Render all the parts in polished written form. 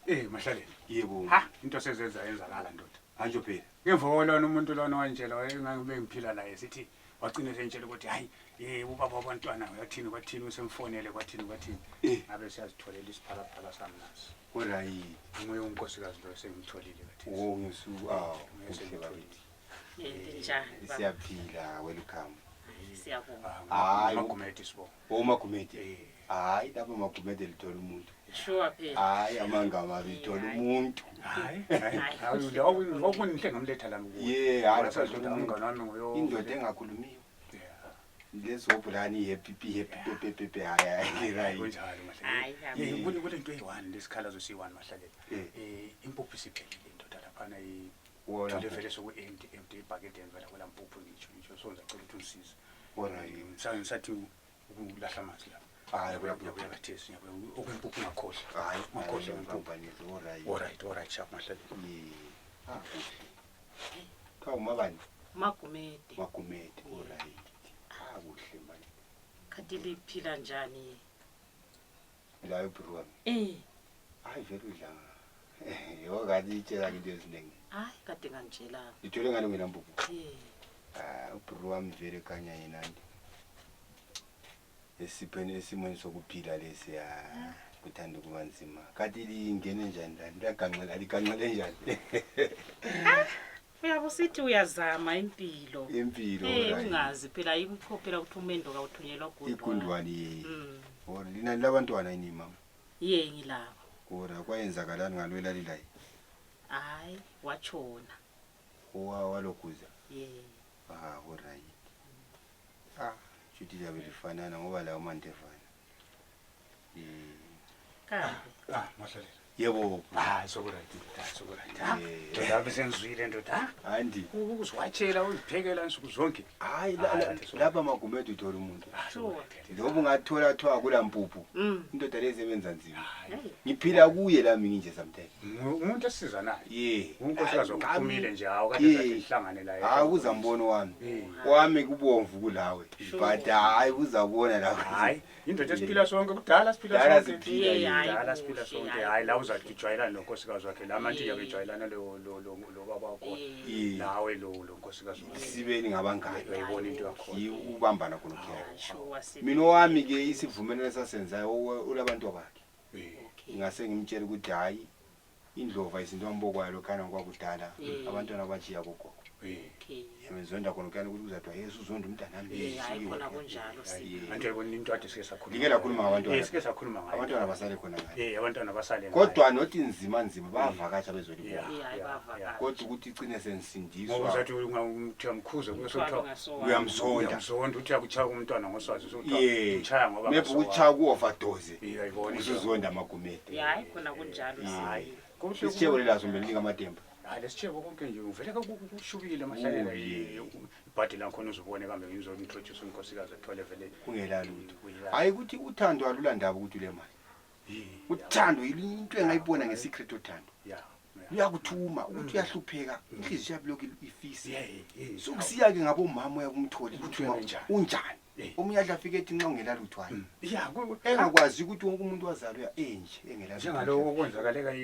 Eh mahlaleni. Yebo. Ha into sezenza yenzakala ndoda. Anjo phela. Ngemva kwalona umuntu lona wangitshela wayengangibe ngiphila naye sithi wagcina sentshela ukuthi hayi eh ubaba wabantwana uyathini kwathini usemfonele kwathini kwathini. Eh. Ngabe siyazitholela isiphalaphala sami nasi. Alright. Nguye unkosikazi lo sengimtholile kathesi. Oh ngisu ah Nguye kuhle sengimtholile. bakithi. Njani baba? Siyaphila welcome. Siyabonga. Hayi. Magumede sibonga. Oh Magumede. Eh. Hayi lapha Magumede lithola umuntu. Sure phela. Hayi amanga mabi lithola umuntu. Hayi. Hayi lo okunhle ngamletha lami kuwe. Yeah, hayi Wasazi lapha ukuthi lithola umuntu. umngane wami nguyo. Indoda engakhulumiyo. Yeah. Lezobhu lani happy happy happy happy hayi hayi right. Kunjalo mahlalela. Hayi Yeah, kabi. kule nto eyi-one lesikhalazo siyi-one mahlalela. Eh. Eh impuphu isiphelile indoda laphana i Wona. thole vele soku-empty empty ibhakede vele kwela mpuphu ngitsho ngitsho so ngiyacela ukuthi ungisize. Alright. Ngisathi ukulahla amanzi lapha. Hayi Ngiyabuya kuya khathesi ngiyabuya okwempuphu ungakhohlwa. Hayi Ungakhohlwa ngempuphu. ngempambanisi alright. Alright, alright sharp mahlalela. Yeah. Ah kuhle. Khawu mabani? Magumede. Magumede alright. Ah kuhle manje. Khathi liphila njani? Layo bro wami. Eh, Hayi vele udla. Yho kanti itshela into eziningi. hayi kade ngangitshelanga. Ithole ngani wena mpuphu? Eh, Ah ubro wami vele khanya yena nje. Esipheni esimweni sokuphila lesi ya kuthanda ukuba nzima. Kanti lingene njani la? Liyaganxela liganxele njani? Uyabe usithi uyazama impilo. Impilo. Eh, right. ungazi phela ayikho phela ukuthi umendo kawuthunyelwa gundwane. Igundwane ye. Mm. Or lina labantwana yini mama? Ye ngilabo. Ora kwayenzakalani ngalwela lilayi? Hayi, watshona. Owa walokuza. Ye. Ah alright. Ah, shuthi liyabe lifanana ngoba lawo mandevana. Eh, Kambe. Ah mahlalela. yebo. Ah soku-right ndoda, soku-right. Ah, Eh. Ndoda ave sengizwile ndoda. Ah, Andi. Ukuziwatshela uziphekela nsuku zonke. Hayi Ah, ngathi lapha Magumede uthola umuntu. Ah, soku-right. Lobu ungathola thiwa kula mpuphu. Indoda lezi ebenza nzima. Hey. Ngiphila kuye lami nginje sometimes. Umuntu esisiza naye. Yeah. Unkosikazi Hayi, uphumile nje hawu kade Yeah. sathi sihlangane la. Hayi kuzambona wami. Eh. Wami kubomvu kulawe. Sure. But hayi kuzabona la. Hayi, indoda esiphila sonke kudala siphila Kudala sonke. siphila, Yeah, hayi Kudala siphila kuhle, sonke. hayi Hayi la kuhle. uzathi ujwayelana nonkosikazi wakhe. La manje Yeah. uyabejwayelana lo lo lo lo baba wakho. Eh. Yeah. Nawe lo lo nkosikazi wakhe. Sibeni ngabangani. Uyayibona into yakhona. Yi ubambana khona kuya. Hayi, sure sibe. Mina owami ke isivumelwano esasenzayo ulabantu bakhe. Eh. Okay. Ngase ngimtshela ukuthi hayi indlova izinto ambokwayo lokhana kwakudala Yeah. abantwana bajiya kogogo. Eh. Okay. Yamezonda khona kuyana ukuthi uzathiwa Yesu uzonda umntanami. Eh, hayi khona kunjalo sibe. Yeah. Anti uyayibona into ade sike sakhuluma. Like lakhuluma ngabantwana. Eh, sike sakhuluma ngayo. Abantwana basale khona ngale. Eh, abantwana basale. ngayo. Kodwa nothi nzima nzima bayavakatsha bezolibona. Yeah, Eh, hayi yeah, bavakatsha. yeah. Kodwa ukuthi igcine Ngoba sensindiswa uzathi ungamthiwa mkhuze kube Umthwalo sokuthiwa ngasowami. uyamzonda. uyamzonda uthi akuchaya umntwana ngoswazi sokuthiwa Yeah. uchaya ngoba Maybe ngasowakhe. uchaya ku-overdose. Eh, uyayibona into. Usuzonda amagumede. Eh, hayi khona kunjalo Hayi. sibe. Kuhle Isitshebo lelaso mbe amatemba. Hayi lesitshebo konke nje uvele kushubile mahlalela Oh, yeah. ibhadi lakhona uzubone kambe ngizointroduce unkosikazi athole vele Kungela lutho. Kuyila. Hayi ukuthi uthando alulandaba ukuthi ule mali. Yeah, Uthando into engayibona ngesecret uthando. yeah, yeah. Luyakuthuma ukuthi uyahlupheka inhliziyo yakho lokhu ifisa. Yeah, yeah. Sokusiya ke ngabomama uyakumthola Ukuthi ukuthi uyabe njani. unjani. Eh. Omunye adla afike ethi nxa ungela lutho hayi. Yeah, Engakwazi ukuthi wonke umuntu wazalwa enje engela lutho. njengaloko okwenzakaleka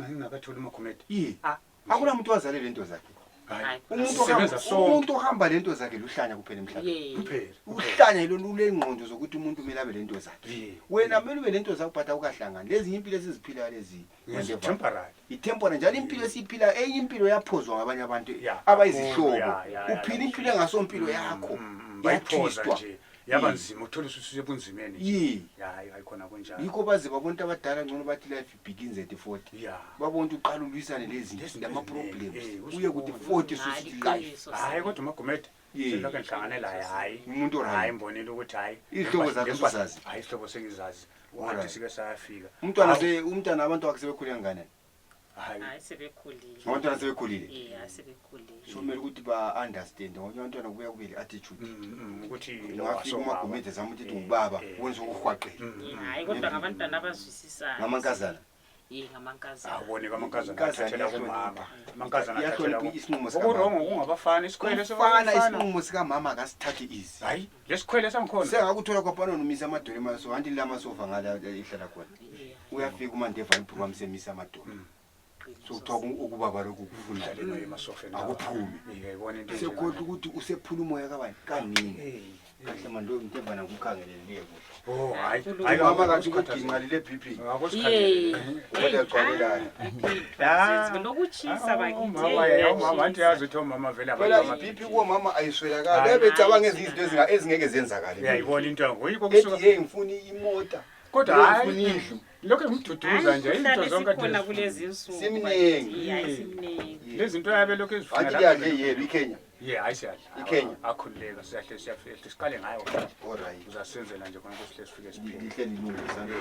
ingakatholi umakhumede. Yeah. Ah, Akuna muntu wazale lento zakhe. Hayi. Hayi khona. Umuntu Sisebenza ohamba sonke. umuntu ohamba lento zakhe luhlanya kuphela emhlabeni. Yeah. Kuphela. Uhlanya yilo lulengqondo zokuthi umuntu kumele abe lento zakhe. Yeah. Wena kumele ube lento zakho but awukahlangani. Lezi impilo esiziphilayo lezi. Yes, temporary. Ithempora njalo impilo esiyiphilayo enye impilo yaphozwa ngabanye abantu Yeah, abayizihlobo. yeah, yeah, yeah, Uphila impilo engasompilo yakho. Bayiphoza Yatwistwa. nje. Yaba Yeah. nzima uthola ususebunzimeni. nje. Yeah. Yeah, hayi hayi khona kunjalo. Yikho baze babona abadala ngcono bathi life begins at 40. Yeah. Babona ukuthi uqala ulwisane lezi Lezinto lama eziningi, problems. eh, Uye kuthi uzibone. 40 Hayi susithi life. liqiniso Hayi sibe. kodwa uMagumede Yeah. selokhu ngihlangane laye hayi. Umuntu oright. Hayi mbonile ukuthi hayi. Izihlobo zakhe Lempahla- usuzazi? Hayi isihlobo sengizazi. Alright. Wathi sike sayafika. Umntwana Hawu, se umntwana abantu wakhe sebekhule kangakanani? Hayi. Hayi sebekhulile. Abantwana sebekhulile. Eh, hayi sebekhulile. So kumele ukuthi ba understand ngoba abantwana kubuya kube le attitude. Ukuthi lo Ungafika asomama. uMagumede zama ukuthi Eh, ungubaba, eh. ubone sokuhwaqela. Eh, hayi kodwa ngabantwana abazwisisayo. Ngamankazana. Eh, ngamankazana. Awubone kwamankazana Inkazana athathela iyahlonipha. kumama. Amankazana athathela Iyahlonipha isinqumo sikamama. Okurongo kungabafana isikhwele Umfana isinqumo sikamama akasithathi easy. Hayi, lesikhwele sangikhona. Sengakuthola kwaphana nomisa amadolo emaso, anti la masofa ngala ihlala khona. Eh, hayi. Uyafika uMandevane ubhuku wamsemisa amadoda. Sokuthiwa ukubaba lokhu kufuna Udlale naye emasofeni. Akuphume. Uyayibona into Sekhohlwa ukuthi usephula umoya kabani kanini. Eh, Kahle manje lo Mtevana ngukhangelele kuhle. Oh hayi. Hayi, Mama kathi ukuginqa lile BP. Ye. Kodwa gcwalelana. Lokutshisa bakithi. Mama hey, umama anti yazi ukuthi omama vele Phela abantu i-BP kuwomama ayiswelakali. Hayi. Bebecabanga ezinye izinto ezingeke zenzakale. Uyayibona into yango. Yikho Ethi kusuka. hey ngifuna imota. Kodwa Hey, hayi. ngifuna indlu. Lokho ngimduduza nje izinto zonke sikhona kulezi nsuku. Simningi. bakithi. Hayi, simningi. Lezi zinto yabe lokho ezifuna. Athi liyadle yelo iKenya. Yeah, hayi siyadla. IKenya. Akhululeka siyahle siyahle siqale ngayo. All right. Uzasenzela nje khona ukuthi sihle sifike siphile. Lihle lilunge sana.